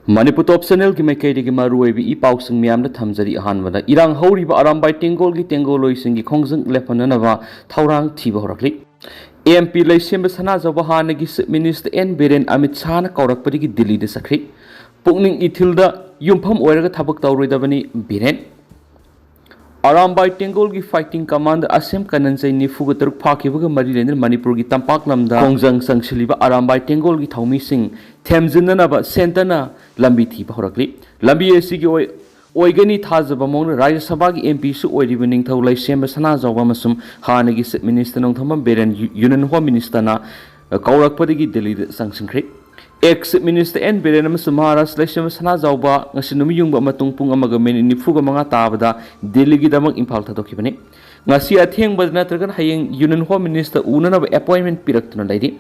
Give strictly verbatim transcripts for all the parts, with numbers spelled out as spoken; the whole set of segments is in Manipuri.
ꯃꯅꯤꯄꯨꯔ ꯇꯣꯞ ꯆꯦꯅꯦꯜꯒꯤ ꯃꯥꯏꯀꯩꯗꯒꯤ ꯃꯔꯨꯑꯣꯏꯕ ꯏ ꯄꯥꯎꯁꯤꯡ ꯃꯌꯥꯝꯗ ꯊꯝꯖꯔꯤ꯫ ꯑꯍꯥꯟꯕꯗ, ꯏꯔꯥꯡ ꯍꯧꯔꯤꯕ ꯑꯔꯥꯝꯕꯥꯏ ꯇꯦꯡꯒꯣꯜꯒꯤ ꯇꯦꯡꯒꯣꯜꯂꯣꯏꯁꯤꯡꯒꯤ ꯈꯣꯡꯖꯪ ꯂꯦꯞꯍꯟꯅꯅꯕ ꯊꯧꯔꯥꯡ ꯊꯤꯕ ꯍꯧꯔꯛꯂꯤ꯫ ꯑꯦꯝ ꯄꯤ ꯂꯩꯁꯦꯝꯕ ꯁꯅꯥꯖꯥꯎꯕ ꯍꯥꯟꯅꯒꯤ chief minister N Biren Amit ꯁꯥꯍꯅ ꯀꯧꯔꯛꯄꯗꯒꯤ ꯗꯤꯜꯂꯤꯗ ꯆꯠꯈ꯭ꯔꯤ꯫ ꯄꯨꯛꯅꯤꯡ ꯏꯊꯤꯜꯗ ꯌꯨꯝꯐꯝ ꯑꯣꯏꯔꯒ ꯊꯕꯛ ꯇꯧꯔꯣꯏꯗꯕꯅꯤ ꯕꯤꯔꯦꯟ꯫ ꯑꯔꯥꯝꯕꯥꯏ ꯇꯦꯡꯒꯣꯜꯒꯤ ꯐꯥꯏꯇꯤꯡ ꯀꯃꯥꯟꯗꯔ ꯑꯁꯦꯝ ꯀꯅꯟꯖꯩ ꯅꯤꯐꯨꯒ ꯇꯔꯨꯛ ꯐꯥꯈꯤꯕꯒ ꯃꯔꯤ ꯂꯩꯅꯅ ꯃꯅꯤꯄꯨꯔꯒꯤ ꯇꯝꯄꯥꯛ ꯂꯝꯗ ꯈꯣꯡꯖꯪ ꯆꯪꯁꯤꯜꯂꯤꯕ ꯑꯔꯥꯝꯕꯥꯏ ꯇꯦꯡꯒꯣꯜꯒꯤ ꯊꯧꯃꯤꯁꯤꯡ ꯊꯦꯝꯖꯤꯟꯅꯅꯕ ꯁꯦꯟꯇꯔꯅ ꯂꯝꯕꯤ ꯊꯤꯕ ꯍꯧꯔꯛꯂꯤ꯫ ꯂꯝꯕꯤ ꯑꯁꯤꯒꯤ ꯑꯣꯏ-, ꯑꯣꯏꯒꯅꯤ ꯊꯥꯖꯕ ꯃꯑꯣꯡꯗ ꯔꯥꯖ꯭ꯌ ꯁꯚꯥꯒꯤ ꯑꯦꯝ ꯄꯤꯁꯨ ꯑꯣꯏꯔꯤꯕ ꯅꯤꯡꯊꯧ ꯂꯩꯁꯦꯝꯕ ꯁꯅꯥꯖꯥꯎꯕ ꯑꯃꯁꯨꯡ ꯍꯥꯟꯅꯒꯤ ꯆꯤꯐ ꯃꯤꯅꯤꯁꯇꯔ ꯅꯣꯡꯊꯣꯝꯕꯝ ꯕꯤꯔꯦꯟ ꯌꯨ-, ꯌꯨꯅꯤꯌꯟ ꯍꯣꯝ ꯃꯤꯅꯤꯁꯇꯔꯅ ꯀꯧꯔꯛꯄꯗꯒꯤ ꯗꯤꯜꯂꯤꯗ ꯆꯪꯁꯤꯟꯈ꯭ꯔꯦ꯫ Ex chief minister N Biren ꯑꯃꯁꯨꯡ ꯃꯍꯥꯔꯥꯖ ꯂꯩꯁꯦꯝꯕ ꯁꯅꯥꯖꯥꯎꯕ ꯉꯁꯤ ꯅꯨꯃꯤꯠ ꯌꯨꯡꯕ ꯃꯇꯨꯡ ꯄꯨꯡ ꯑꯃꯒ ꯃꯤꯅꯤꯠ ꯅꯤꯐꯨꯒ ꯃꯉꯥ ꯇꯥꯕꯗ ꯗꯤꯜꯂꯤꯒꯤꯗꯃꯛ ꯏꯝꯐꯥꯜ ꯊꯥꯗꯣꯛꯈꯤꯕꯅꯤ꯫ ꯉꯁꯤ ꯑꯊꯦꯡꯕꯗ ꯅꯠꯇ꯭ꯔꯒꯅ ꯍꯌꯦꯡ ꯌꯨꯅꯤꯌꯟ ꯍꯣꯝ ꯃꯤꯅꯤꯁꯇꯔ ꯎꯅꯅꯕ ꯑꯦꯄꯣꯏꯟꯃꯦꯟ ꯄꯤꯔꯛꯇꯨꯅ ꯂꯩꯔꯤ꯫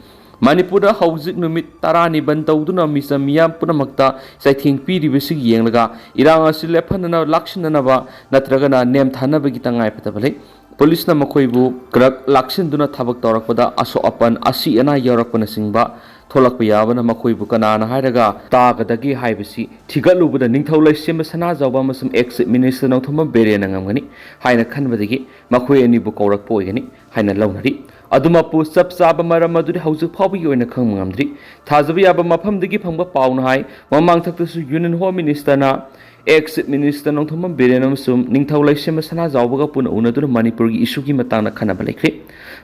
ꯃꯅꯤꯄꯨꯔꯗ ꯍꯧꯖꯤꯛ ꯅꯨꯃꯤꯠ ꯇꯔꯥꯅꯤ ꯕꯟ ꯇꯧꯗꯨꯅ ꯃꯤꯆꯝ ꯃꯤꯌꯥꯝ ꯄꯨꯝꯅꯃꯛꯇ ꯆꯩꯊꯦꯡ ꯄꯤꯔꯤꯕꯁꯤꯒꯤ ꯌꯦꯡꯂꯒ ꯏꯔꯥꯡ ꯑꯁꯤ ꯂꯦꯞꯍꯟꯅꯅꯕ, ꯂꯥꯛꯁꯤꯟꯅꯅꯕ ꯅꯠꯇ꯭ꯔꯒꯅ ꯅꯦꯝꯊꯅꯕꯒꯤ ꯇꯉꯥꯏ ꯐꯗꯕ ꯂꯩ꯫ ꯄꯨꯂꯤꯁꯅ ꯃꯈꯣꯏꯕꯨ ꯀ꯭ꯔꯛ ꯂꯥꯛꯁꯤꯟꯗꯨꯅ ꯊꯕꯛ ꯇꯧꯔꯛꯄꯗ ꯑꯁꯣꯛ ꯑꯄꯟ, ꯑꯁꯤ ꯑꯅꯥ ꯌꯥꯎꯔꯛꯄꯅꯆꯤꯡꯕ ꯊꯣꯛꯂꯛꯄ ꯌꯥꯕꯅ ꯃꯈꯣꯏꯕꯨ ꯀꯅꯥꯅ ꯍꯥꯏꯔꯒ ꯇꯥꯒꯗꯒꯦ ꯍꯥꯏꯕꯁꯤ ꯊꯤꯒꯠꯂꯨꯕꯗ ꯅꯤꯡꯊꯧ ꯂꯩꯁꯦꯝꯕ ꯁꯅꯥꯖꯥꯎꯕ ꯑꯃꯁꯨꯡ ꯑꯦꯛꯁ ꯆꯤꯐ ꯃꯤꯅꯤꯁꯇꯔ ꯅꯣꯡꯊꯣꯝꯕꯝ ꯕꯤꯔꯦꯟꯅ ꯉꯝꯒꯅꯤ ꯍꯥꯏꯅ ꯈꯟꯕꯗꯒꯤ ꯃꯈꯣꯏ ꯑꯅꯤꯕꯨ ꯀꯧꯔꯛꯄ ꯑꯣꯏꯒꯅꯤ ꯍꯥꯏꯅ ꯂꯧꯅꯔꯤ꯫ ꯑꯗꯨꯃꯛꯄꯨ ꯆꯞ ꯆꯥꯕ ꯃꯔꯝ ꯑꯗꯨꯗꯤ ꯍꯧꯖꯤꯛ ꯐꯥꯎꯕꯒꯤ ꯑꯣꯏꯅ ꯈꯪꯕ ꯉꯝꯗ꯭ꯔꯤ꯫ ꯊꯥꯖꯕ ꯌꯥꯕ ꯃꯐꯝꯗꯒꯤ ꯐꯪꯕ ꯄꯥꯎꯅ ꯍꯥꯏ, ꯃꯃꯥꯡ ꯊꯛꯇꯁꯨ ꯌꯨꯅꯤꯌꯟ ꯍꯣꯝ ꯃꯤꯅꯤꯁꯇꯔꯅ ex chief minister Nongthombam Biren ꯑꯃꯁꯨꯡ ꯅꯤꯡꯊꯧ ꯂꯩꯁꯦꯝꯕ ꯁꯅꯥꯖꯥꯎꯕꯒ ꯄꯨꯟꯅ ꯎꯅꯗꯨꯅ ꯃꯅꯤꯄꯨꯔꯒꯤ ꯏꯁꯨꯒꯤ ꯃꯇꯥꯡꯗ ꯈꯟꯅꯕ ꯂꯩꯈ꯭ꯔꯦ꯫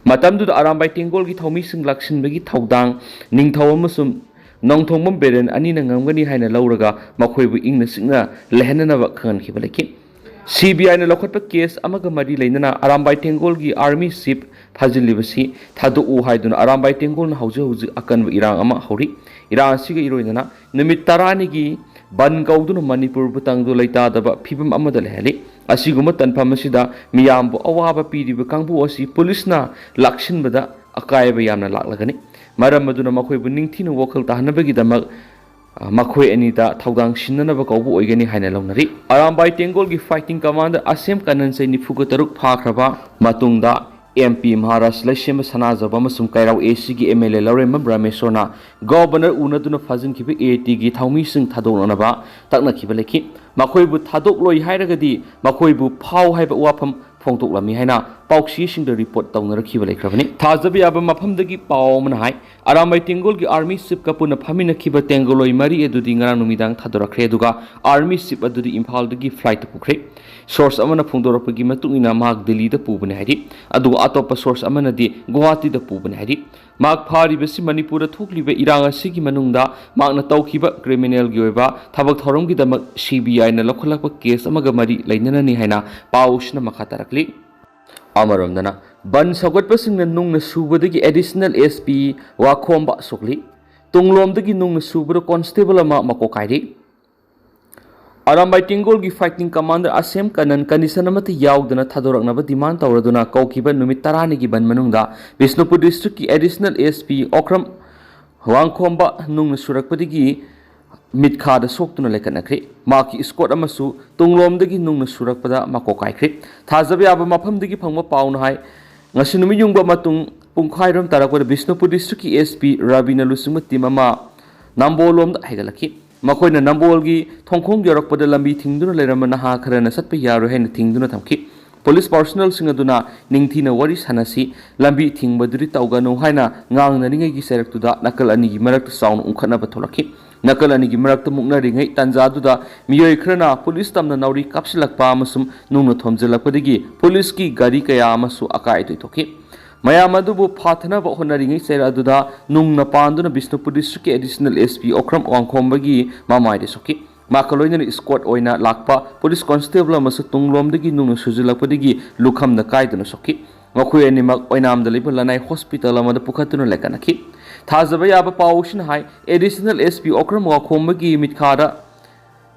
ꯃꯇꯝꯗꯨꯗ ꯑꯔꯥꯝꯕꯥꯏ ꯇꯦꯡꯒꯣꯜꯒꯤ ꯊꯧꯃꯤꯁꯤꯡ ꯂꯥꯛꯁꯤꯟꯕꯒꯤ ꯊꯧꯗꯥꯡ ꯅꯤꯡꯊꯧ ꯑꯃꯁꯨꯡ ꯅꯣꯡꯊꯣꯝꯕꯝ ꯕꯤꯔꯦꯟ ꯑꯅꯤꯅ ꯉꯝꯒꯅꯤ ꯍꯥꯏꯅ ꯂꯧꯔꯒ ꯃꯈꯣꯏꯕꯨ ꯏꯪꯅ ꯆꯤꯛꯅ ꯂꯩꯍꯟꯅꯅꯕ ꯈꯪꯍꯟꯈꯤꯕ ꯂꯩꯈꯤ꯫ ꯁꯤ ꯕꯤ ꯑꯥꯏꯅ ꯂꯧꯈꯠꯄ ꯀꯦꯁ ꯑꯃꯒ ꯃꯔꯤ ꯂꯩꯅꯅ ꯑꯔꯥꯝꯕꯥꯏ ꯇꯦꯡꯒꯣꯜꯒꯤ ꯑꯥꯔꯃꯤ ꯆꯤꯐ ꯐꯥꯖꯤꯜꯂꯤꯕꯁꯤ ꯊꯥꯗꯣꯛꯎ ꯍꯥꯏꯗꯨꯅ ꯑꯔꯥꯝꯕꯥꯏ ꯇꯦꯡꯒꯣꯜꯅ ꯍꯧꯖꯤꯛ ꯍꯧꯖꯤꯛ ꯑꯀꯟꯕ ꯏꯔꯥꯡ ꯑꯃ ꯍꯧꯔꯤ꯫ ꯏꯔꯥꯡ ꯑꯁꯤꯒ ꯏꯔꯣꯏꯅꯅ ꯅꯨꯃꯤꯠ ꯇꯔꯥꯅꯤꯒꯤ ꯕꯟ ꯀꯧꯗꯨꯅ ꯃꯅꯤꯄꯨꯔꯕꯨ ꯇꯪꯗꯨ ꯂꯩꯇꯥꯗꯕ ꯐꯤꯕꯝ ꯑꯃꯗ ꯂꯩꯍꯜꯂꯤ꯫ ꯑꯁꯤꯒꯨꯝꯕ ꯇꯟꯐꯝ ꯑꯁꯤꯗ ꯃꯤꯌꯥꯝꯕꯨ ꯑꯋꯥꯕ ꯄꯤꯔꯤꯕ ꯀꯥꯡꯕꯨ ꯑꯁꯤ ꯄꯨꯂꯤꯁꯅ ꯂꯥꯛꯁꯤꯟꯕꯗ ꯑꯀꯥꯏꯕ ꯌꯥꯝꯅ ꯂꯥꯛꯂꯒꯅꯤ꯫ ꯃꯔꯝ ꯑꯗꯨꯅ ꯃꯈꯣꯏꯕꯨ ꯅꯤꯡꯊꯤꯅ ꯋꯥꯈꯜ ꯇꯥꯍꯟꯅꯕꯒꯤꯗꯃꯛ, ꯑ, ꯃꯈꯣꯏ ꯑꯅꯤꯗ ꯊꯧꯗꯥꯡ ꯁꯤꯟꯅꯅꯕ ꯀꯧꯕ ꯑꯣꯏꯒꯅꯤ ꯍꯥꯏꯅ ꯂꯧꯅꯔꯤ꯫ ꯑꯔꯥꯝꯕꯥꯏ ꯇꯦꯡꯒꯣꯜꯒꯤ ꯐꯥꯏꯇꯤꯡ ꯀꯃꯥꯟꯗꯔ ꯑꯁꯦꯝ ꯀꯅꯟꯁꯦ ꯅꯤꯐꯨꯒ ꯇꯔꯨꯛ ꯐꯥꯈ꯭ꯔꯕ ꯃꯇꯨꯡꯗ ꯑꯦꯝ ꯄꯤ ꯃꯍꯥꯔꯥꯖ ꯂꯩꯁꯦꯝꯕ ꯁꯅꯥꯖꯥꯎꯕ ꯑꯃꯁꯨꯡ ꯀꯩꯔꯥꯎ ꯑꯦ ꯁꯤꯒꯤ M L A Laurembam ꯔꯥꯃꯦꯁꯣꯔꯅ governor ꯎꯅꯗꯨꯅ ꯐꯥꯖꯤꯟꯈꯤꯕ ꯑꯦ ꯑꯦ ꯇꯤꯒꯤ ꯊꯧꯃꯤꯁꯤꯡ ꯊꯥꯗꯣꯛꯅꯅꯕ ꯇꯛꯅꯈꯤꯕ ꯂꯩꯈꯤ꯫ ꯃꯈꯣꯏꯕꯨ ꯊꯥꯗꯣꯛꯂꯣꯏ ꯍꯥꯏꯔꯒꯗꯤ ꯃꯈꯣꯏꯕꯨ ꯐꯥꯎ ꯍꯥꯏꯕ ꯋꯥꯐꯝ ꯐꯣꯡꯗꯣꯛꯂꯝꯃꯤ ꯍꯥꯏꯅ ꯄꯥꯎꯆꯦꯁꯤꯡꯗ ꯔꯤꯄꯣꯔꯠ ꯇꯧꯅꯔꯛꯈꯤꯕ ꯂꯩꯈ꯭ꯔꯕꯅꯤ꯫ ꯊꯥꯖꯕ ꯌꯥꯕ ꯃꯐꯝꯗꯒꯤ ꯄꯥꯎ ꯑꯃꯅ ꯍꯥꯏ, ꯑꯔꯥꯝꯕꯥꯏ ꯇꯦꯡꯒꯣꯜꯒꯤ ꯑꯥꯔꯃꯤ ꯆꯤꯐꯀ ꯄꯨꯟꯅ ꯐꯝꯃꯤꯟꯅꯈꯤꯕ ꯇꯦꯡꯒꯣꯂꯣꯏ ꯃꯔꯤ ꯑꯗꯨꯗꯤ ꯉꯔꯥꯡ ꯅꯨꯃꯤꯗꯥꯡ ꯊꯥꯗꯣꯔꯛꯈ꯭ꯔꯦ, ꯑꯗꯨꯒ ꯑꯥꯔꯃꯤ ꯆꯤꯐ ꯑꯗꯨꯗꯤ ꯏꯝꯐꯥꯜꯗꯒꯤ ꯐ꯭ꯂꯥꯏꯠꯇ ꯄꯨꯈ꯭ꯔꯦ꯫ ꯁꯣꯔꯁ ꯑꯃꯅ ꯐꯣꯡꯗꯣꯔꯛꯄꯒꯤ ꯃꯇꯨꯡ ꯏꯟꯅ ꯃꯍꯥꯛ ꯗꯤꯜꯂꯤꯗ ꯄꯨꯕꯅꯤ ꯍꯥꯏꯔꯤ, ꯑꯗꯨꯒ ꯑꯇꯣꯞꯄ ꯁꯣꯔꯁ ꯑꯃꯅꯗꯤ ꯒꯨꯋꯥꯍꯥꯇꯤꯗ ꯄꯨꯕꯅꯤ ꯍꯥꯏꯔꯤ꯫ ꯃꯍꯥꯛ ꯐꯥꯔꯤꯕꯁꯤ ꯃꯅꯤꯄꯨꯔꯗ ꯊꯣꯛꯂꯤꯕ ꯏꯔꯥꯡ ꯑꯁꯤꯒꯤ ꯃꯅꯨꯡꯗ ꯃꯍꯥꯛꯅ ꯇꯧꯈꯤꯕ ꯀ꯭ꯔꯤꯃꯤꯅꯦꯜꯒꯤ ꯑꯣꯏꯕ ꯊꯕꯛ ꯊꯧꯔꯝꯒꯤꯗꯃꯛ ꯁꯤ ꯕꯤ ꯑꯥꯏꯅ ꯂꯧꯈꯠꯂꯛꯄ ꯀꯦꯁ ꯑꯃꯒ ꯃꯔꯤ ꯂꯩꯅꯅꯅꯤ ꯍꯥꯏꯅ ꯄꯥꯎꯁꯤꯅ ꯃꯈꯥ ꯇꯥꯔꯛꯂꯤ꯫ ꯑꯃꯔꯣꯝꯗꯅ, ꯕꯟ ꯁꯧꯒꯠꯄꯁꯤꯡꯅ ꯅꯨꯡꯅ ꯁꯨꯕꯗꯒꯤ ꯑꯦꯗꯤꯁꯅꯦꯜ ꯑꯦꯁ ꯄꯤ ꯋꯥꯈꯣꯝꯕ ꯁꯣꯛꯂꯤ꯫ ꯇꯨꯡꯂꯣꯝꯗꯒꯤ ꯅꯨꯡꯅ ꯁꯨꯕꯗ ꯀꯣꯟꯁꯇꯦꯕꯜ ꯑꯃ ꯃꯀꯣꯛ ꯀꯥꯏꯔꯤ꯫ ꯑꯔꯥꯝꯕꯥꯏ ꯇꯦꯡꯒꯣꯜꯒꯤ ꯐꯥꯏꯇꯤꯡ ꯀꯃꯥꯟꯗꯔ ꯑꯁꯦꯝ ꯀꯅꯟ ꯀꯟꯗꯤꯁꯟ ꯑꯃꯠꯇ ꯌꯥꯎꯗꯅ ꯊꯥꯗꯣꯔꯛꯅꯕ ꯗꯤꯃꯥꯟ ꯇꯧꯔꯗꯨꯅ ꯀꯧꯈꯤꯕ ꯅꯨꯃꯤꯠ ꯇꯔꯥꯅꯤꯒꯤ ꯕꯟ ꯃꯅꯨꯡꯗ ꯕꯤꯁꯅꯨꯄꯨꯔ ꯗꯤꯁꯇ꯭ꯔꯤꯛꯀꯤ ꯑꯦꯗꯤꯁꯅꯦꯜ ꯑꯦꯁ ꯄꯤ ꯑꯣꯀ꯭ꯔꯝ ꯋꯥꯡꯈꯣꯝꯕ ꯅꯨꯡꯅ ꯁꯨꯔꯛꯄꯗꯒꯤ ꯃꯤꯠꯈꯥꯗ ꯁꯣꯛꯇꯨꯅ ꯂꯩꯈꯠꯅꯈ꯭ꯔꯦ꯫ ꯃꯍꯥꯛꯀꯤ ꯏꯁꯀꯣꯠ ꯑꯃꯁꯨ ꯇꯨꯡꯂꯣꯝꯗꯒꯤ ꯅꯨꯡꯅ ꯁꯨꯔꯛꯄꯗ ꯃꯀꯣꯛ ꯀꯥꯏꯈ꯭ꯔꯦ꯫ ꯊꯥꯖꯕ ꯌꯥꯕ ꯃꯐꯝꯗꯒꯤ ꯐꯪꯕ ꯄꯥꯎꯅ ꯍꯥꯏ, ꯉꯁꯤ ꯅꯨꯃꯤꯠ ꯌꯨꯡꯕ ꯃꯇꯨꯡ ꯄꯨꯡꯈꯥꯏꯔꯣꯝ ꯇꯥꯔꯛꯄꯗ ꯕꯤꯁꯅꯨꯄꯨꯔ ꯗꯤꯁꯇ꯭ꯔꯤꯛꯀꯤ ꯑꯦꯁ ꯄꯤ ꯔꯕꯤꯅ ꯂꯨꯆꯤꯡꯕ ꯇꯤꯝ ꯑꯃ ꯅꯝꯕꯣꯜꯂꯣꯝꯗ ꯍꯥꯏꯒꯠꯂꯛꯈꯤ꯫ ꯃꯈꯣꯏꯅ ꯅꯝꯕꯣꯜꯒꯤ ꯊꯣꯡꯈꯣꯡ ꯌꯧꯔꯛꯄꯗ ꯂꯝꯕꯤ ꯊꯤꯡꯗꯨꯅ ꯂꯩꯔꯝꯕ ꯅꯍꯥ ꯈꯔꯅ ꯆꯠꯄ ꯌꯥꯔꯣꯏ ꯍꯥꯏꯅ ꯊꯤꯡꯗꯨꯅ ꯊꯝꯈꯤ꯫ ꯄꯨꯂꯤꯁ ꯄꯥꯔꯁꯣꯅꯦꯜꯁꯤꯡ ꯑꯗꯨꯅ ꯅꯤꯡꯊꯤꯅ ꯋꯥꯔꯤ ꯁꯥꯟꯅꯁꯤ, ꯂꯝꯕꯤ ꯊꯤꯡꯕꯗꯨꯗꯤ ꯇꯧꯒꯅꯨ ꯍꯥꯏꯅ ꯉꯥꯡꯅꯔꯤꯉꯩꯒꯤ ꯆꯩꯔꯛꯇꯨꯗ ꯅꯥꯀꯜ ꯑꯅꯤꯒꯤ ꯃꯔꯛꯇ ꯆꯥꯎꯅ ꯎꯪꯈꯠꯅꯕ ꯊꯣꯛꯂꯛꯈꯤ꯫ ꯅꯥꯀꯜ ꯑꯅꯤꯒꯤ ꯃꯔꯛꯇ ꯃꯨꯛꯅꯔꯤꯉꯩ ꯇꯥꯟꯖꯥꯗꯨꯗ ꯃꯤꯑꯣꯏ ꯈꯔꯅ ꯄꯨꯂꯤꯁ ꯇꯝꯅ ꯅꯥꯎꯔꯤ ꯀꯥꯞꯁꯤꯜꯂꯛꯄ ꯑꯃꯁꯨꯡ ꯅꯨꯡꯅ ꯊꯣꯝꯖꯤꯜꯂꯛꯄꯗꯒꯤ ꯄꯨꯂꯤꯁꯀꯤ ꯒꯥꯔꯤ ꯀꯌꯥ ꯑꯃꯁꯨ ꯑꯀꯥꯏ ꯑꯇꯣꯏ ꯊꯣꯛꯈꯤ꯫ ꯃꯌꯥꯝ ꯑꯗꯨꯕꯨ ꯐꯥꯊꯅꯕ ꯍꯣꯠꯅꯔꯤꯉꯩ ꯆꯩꯔꯛ ꯑꯗꯨꯗ ꯅꯨꯡꯅ ꯄꯥꯟꯗꯨꯅ ꯕꯤꯁꯅꯨꯄꯨꯔ ꯗꯤꯁꯇ꯭ꯔꯤꯛꯀꯤ ꯑꯦꯗꯤꯁꯅꯦꯜ ꯑꯦꯁ ꯄꯤ ꯑꯣꯀ꯭ꯔꯝ ꯋꯥꯡꯈꯣꯝꯕꯒꯤ ꯃꯃꯥꯏꯗ ꯁꯣꯛꯈꯤ꯫ ꯃꯍꯥꯛꯀ ꯂꯣꯏꯅꯅ ꯏꯁꯀꯣꯠ ꯑꯣꯏꯅ ꯂꯥꯛꯄ ꯄꯨꯂꯤꯁ ꯀꯣꯟꯁꯇꯦꯕꯜ ꯑꯃꯁꯨ ꯇꯨꯡꯂꯣꯝꯗꯒꯤ ꯅꯨꯡꯅ ꯁꯨꯖꯤꯜꯂꯛꯄꯗꯒꯤ ꯂꯨꯈꯝꯗ ꯀꯥꯏꯗꯨꯅ ꯁꯣꯛꯈꯤ꯫ ꯃꯈꯣꯏ ꯑꯅꯤꯃꯛ ꯑꯣꯏꯅꯥꯝꯗ ꯂꯩꯕ ꯂꯅꯥꯏ ꯍꯣꯁꯄꯤꯇꯥꯜ ꯑꯃꯗ ꯄꯨꯈꯠꯇꯨꯅ ꯂꯩꯀꯠꯅꯈꯤ꯫ ꯊꯥꯖꯕ ꯌꯥꯕ ꯄꯥꯎꯁꯤꯅ ꯍꯥꯏ, ꯑꯦꯗꯤꯁꯅꯦꯜ ꯑꯦꯁ ꯄꯤ ꯑꯣꯀ꯭ꯔꯝ ꯋꯥꯈꯣꯝꯕꯒꯤ ꯃꯤꯠꯈꯥꯗ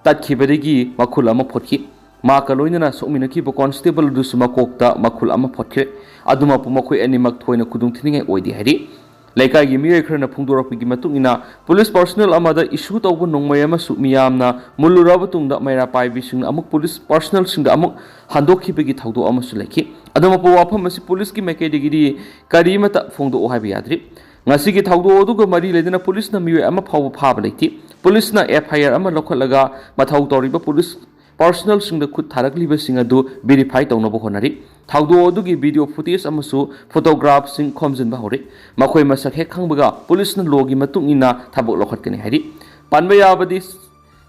ꯇꯠꯈꯤꯕꯗꯒꯤ ꯃꯈꯨꯜ ꯑꯃ ꯐꯣꯠꯈꯤ꯫ ꯃꯍꯥꯛꯀ ꯂꯣꯏꯅꯅ ꯁꯣꯛꯃꯤꯟꯅꯈꯤꯕ ꯀꯣꯟꯁꯇꯦꯕꯜ ꯑꯗꯨꯁꯨ ꯃꯀꯣꯛꯇ ꯃꯈꯨꯜ ꯑꯃ ꯐꯣꯠꯈ꯭ꯔꯦ꯫ ꯑꯗꯨꯃꯛꯄꯨ ꯃꯈꯣꯏ ꯑꯅꯤꯃꯛ ꯊꯣꯏꯅ ꯈꯨꯗꯣꯡꯊꯤꯅꯤꯡꯉꯥꯏ ꯑꯣꯏꯗꯦ ꯍꯥꯏꯔꯤ꯫ ꯂꯩꯀꯥꯏꯒꯤ ꯃꯤꯑꯣꯏ ꯈꯔꯅ ꯐꯣꯡꯗꯣꯔꯛꯄꯒꯤ ꯃꯇꯨꯡ ꯏꯟꯅ, ꯄꯨꯂꯤꯁ ꯄꯥꯔꯁꯣꯅꯦꯜ ꯑꯃꯗ ꯏꯁꯨ ꯇꯧꯕ ꯅꯣꯡꯃꯩ ꯑꯃꯁꯨ ꯃꯤꯌꯥꯝꯅ ꯃꯨꯜꯂꯨꯔꯕ ꯇꯨꯡꯗ ꯃꯩꯔꯥ ꯄꯥꯏꯕꯤꯁꯤꯡꯅ ꯑꯃꯨꯛ ꯄꯨꯂꯤꯁ ꯄꯥꯔꯁꯣꯅꯦꯜꯁꯤꯡꯗ ꯑꯃꯨꯛ ꯍꯟꯗꯣꯛꯈꯤꯕꯒꯤ ꯊꯧꯗꯣꯛ ꯑꯃꯁꯨ ꯂꯩꯈꯤ꯫ ꯑꯗꯨꯝ ꯋꯥꯐꯝ ꯑꯁꯤ ꯄꯨꯂꯤꯁꯀꯤ ꯃꯥꯏꯀꯩꯗꯒꯤꯗꯤ ꯀꯔꯤꯃꯠꯇ ꯐꯣꯡꯗꯣꯛꯑꯣ ꯍꯥꯏꯕ ꯌꯥꯗ꯭ꯔꯤ꯫ ꯉꯁꯤꯒꯤ ꯊꯧꯗꯣꯛ ꯑꯗꯨꯒ ꯃꯔꯤ ꯂꯩꯅꯅ ꯄꯨꯂꯤꯁꯅ ꯃꯤꯑꯣꯏ ꯑꯃ ꯐꯥꯎꯕ ꯐꯥꯕ ꯂꯩꯇꯦ꯫ ꯄꯨꯂꯤꯁꯅ ꯑꯦꯐ ꯑꯥꯏ ꯑꯥꯔ ꯑꯃ ꯂꯧꯈꯠꯂꯒ ꯃꯊꯧ ꯇꯧꯔꯤꯕ ꯄꯨꯂꯤꯁ ꯄꯥꯔꯁꯣꯅꯦꯜꯁꯤꯡꯗ ꯈꯨꯠ ꯊꯥꯔꯛꯂꯤꯕꯁꯤꯡ ꯑꯗꯨ ꯚꯦꯔꯤꯐꯥꯏ ꯇꯧꯅꯕ ꯍꯣꯠꯅꯔꯤ꯫ ꯊꯧꯗꯣꯛ ꯑꯗꯨꯒꯤ ꯚꯤꯗꯤꯑꯣ ꯐꯨꯇꯦꯖ ꯑꯃꯁꯨ ꯐꯣꯇꯣꯒ꯭ꯔꯥꯐꯁꯤꯡ ꯈꯣꯝꯖꯤꯟꯕ ꯍꯧꯔꯤ꯫ ꯃꯈꯣꯏ ꯃꯁꯛ ꯍꯦꯛ ꯈꯪꯕꯒ ꯄꯨꯂꯤꯁꯅ ꯂꯣꯒꯤ ꯃꯇꯨꯡ ꯏꯟꯅ ꯊꯕꯛ ꯂꯧꯈꯠꯀꯅꯤ ꯍꯥꯏꯔꯤ꯫ ꯄꯟꯕ ꯌꯥꯕꯗꯤ,